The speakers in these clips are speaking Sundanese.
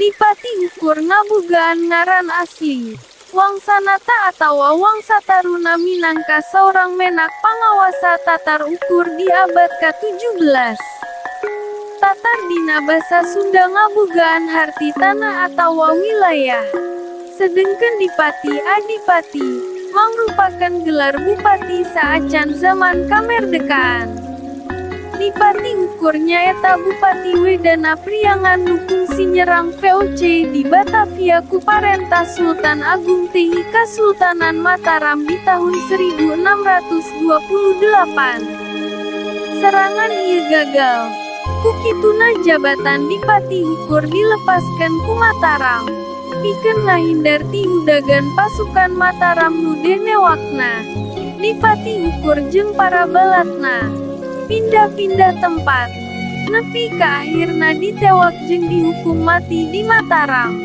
Dipati Ukur ngabogaan ngaran asli Wangsanata atawa Wangsataruna minangka saurang menak pangawasa Tatar Ukur di abad ka-17. Tatar dina basa Sunda ngabogaan harti tanah atawa wilayah. Sedengkeun Dipati Adipati mangrupakeun gelar bupati saacan zaman kamerdekaan. Dipati Ukur nyaeta Bupati Wedana Priangan nu kungsi nyerang VOC di Batavia ku parentah Sultan Agung TI Kasultanan Mataram di tahun 1628. Serangan ieu gagal. Ku kituna jabatan Dipati Ukur dilepaskeun ku Mataram. Pikeun ngahindar ti udagan pasukan Mataram nu denewakna. Dipati Ukur jeung para balatna pindah-pindah tempat, nepi ka akhirna ditewak jeung dihukum mati di Mataram.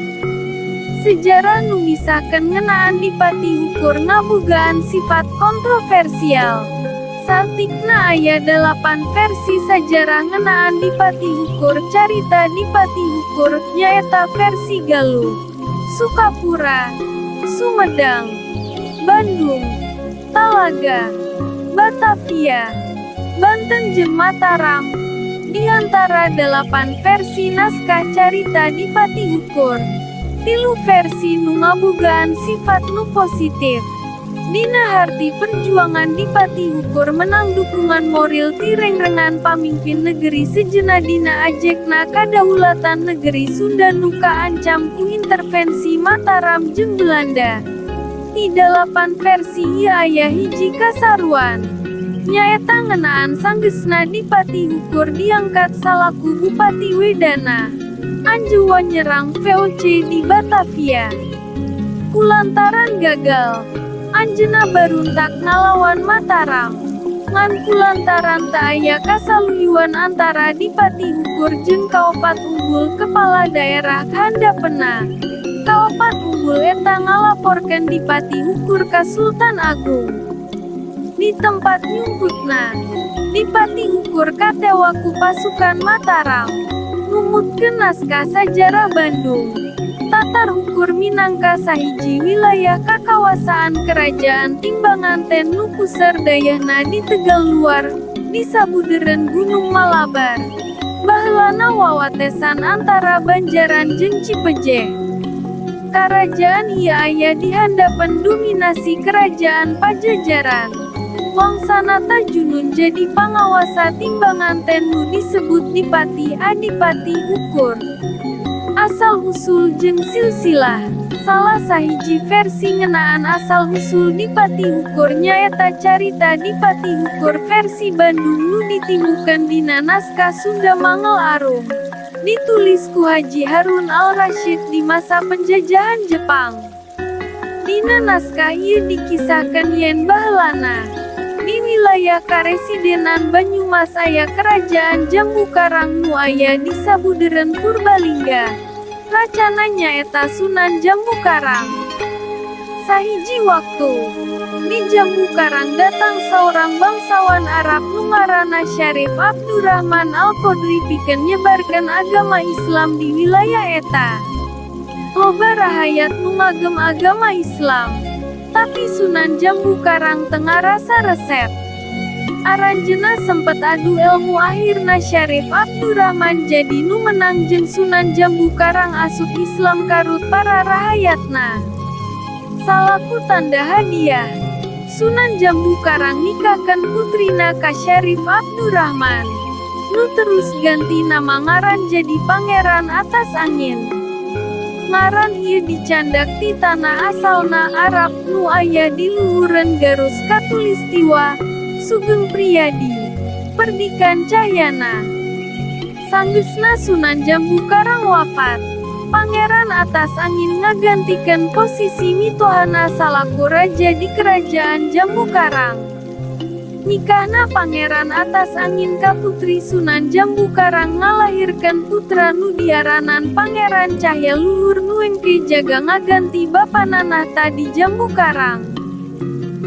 Sejarah nu ngisahkeun ngeunaan Dipati Ukur ngabogaan sifat kontroversial. Saeutikna aya dalapan versi sajarah ngeunaan Dipati Ukur. Carita Dipati Ukur nyaeta versi Galuh, Sukapura, Sumedang, Bandung, Talaga, Batavia, Banten jeung Mataram. Di antara dalapan versi naskah carita Dipati Ukur, tilu versi nu ngabogaan sifat nu positif. Dina harti perjuangan Dipati Ukur menang dukungan moral ti rengrengan pamingpin negeri sejenna dina ajegna kadaulatan negeri Sunda nu kaancam ku intervensi Mataram jeung Belanda. Ti dalapan versi ieu aya hiji kasaruan. Nyaeta ngeunaan sanggeusna Dipati Ukur diangkat salaku Bupati Wedana, Anjewon nyerang VOC di Batavia. Kulantaran gagal, anjeunna baruntak ngalawan Mataram. Ngan kulantaran teu aya kasaluyuan antara Dipati Ukur jeung kaopat umbul kepala daerah handapeuna, kaopat umbul eta ngalaporkeun Dipati Ukur ka Sultan Agung. Di tempat nyumputna, Dipati Ukur katewak ku pasukan Mataram. Numutkeun naskah sajarah Bandung, Tatar Ukur minangka sahiji wilayah kakawasaan Kerajaan Timbanganten nu puser dayahna di Tegal Luar, di sabudeureun Gunung Malabar. Baheulana wawatesan antara Banjaran jeung Cipeujeuh. Karajaan ieu aya di handapeun dominasi Kerajaan Pajajaran. Wangsanata junun jadi pangawasa Timbanganten nu disebut Dipati Adipati Ukur. Asal-usul jeung silsilah. Salah sahiji versi ngeunaan asal-usul Dipati Ukur nyaeta carita Dipati Ukur versi Bandung nu ditimukeun dina naskah Sunda Mangel Arum. Ditulis ku Haji Harun Al-Rasyid di masa penjajahan Jepang. Dina naskah ieu dikisahkeun yen baheulana di wilayah Karesidenan Banyumas aya Kerajaan Jambu Karang nu aya di sabudeureun Purbalingga. Racana nyaeta Sunan Jambu Karang. Sahiji waktu, di Jambu Karang datang saurang bangsawan Arab nu ngaranna Syarif Abdurrahman Al-Qadri pikeun nyebarkeun agama Islam di wilayah eta. Loba rahayat nu ngagem agama Islam. Tapi Sunan Jambu Karang teu ngarasa resep. Aranjeunna sempet adu ilmu, akhirna Syarif Abdurrahman jadi nu menang jeung Sunan Jambu Karang asup Islam karut para rahayatna. Salaku tanda hadiah, Sunan Jambu Karang nikahkeun putrina ka Syarif Abdurrahman, nu terus ganti nama ngaran jadi Pangeran Atas Angin. Ngaran ieu dicandak ti tanah asalna, Arab, nu aya di luhureun garis katulistiwa. Sugeng Priyadi, Perdikan Cahyana. Sanggeusna Sunan Jambu Karang wafat, Pangeran Atas Angin ngagantikeun posisi mitohana salaku raja di Kerajaan Jambu Karang. Nikahna Pangeran Atas Angin ka putri Sunan Jambu Karang ngalahirkeun putra nu diaranan Pangeran Cahya Luhur nu engke jaga ngaganti bapana nahta di Jambu Karang.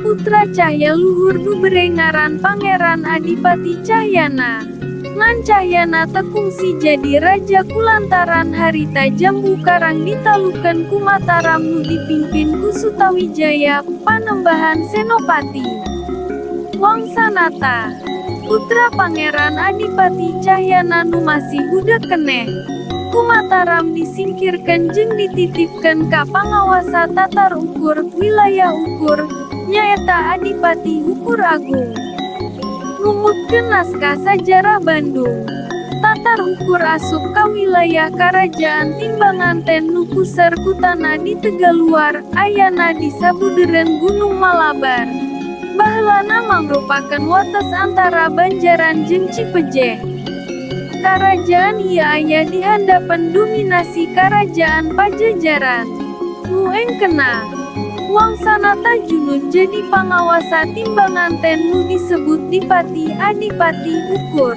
Putra Cahya Luhur dibere ngaran Pangeran Adipati Cahyana. Ngan Cahyana teu kungsi jadi raja kulantaran harita Jambu Karang ditalukeun ku Mataram nu dipimpin ku Sutawijaya, Panembahan Senopati. Wangsanata, putra Pangeran Adipati Cahyana nu masih budak keneh, ku Mataram disingkirkan jeung dititipkeun ka pangawasa Tatar Ukur, wilayah Ukur, nyaeta Adipati Ukur Agung. Numutkeun naskah sajarah Bandung, Tatar Ukur asup ka wilayah Karajaan Timbanganten nu puser kutana di Tegaluar, ayana di sabudeureun Gunung Malabar. Baheulana mangrupakeun wates antara Banjaran jeung Cipeujeuh. Karajaan ieu aya di handapeun dominasi Karajaan Pajajaran. Nu engkena, Wangsanata junun jadi pangawasa Timbanganten nu disebut Dipati Adipati Ukur.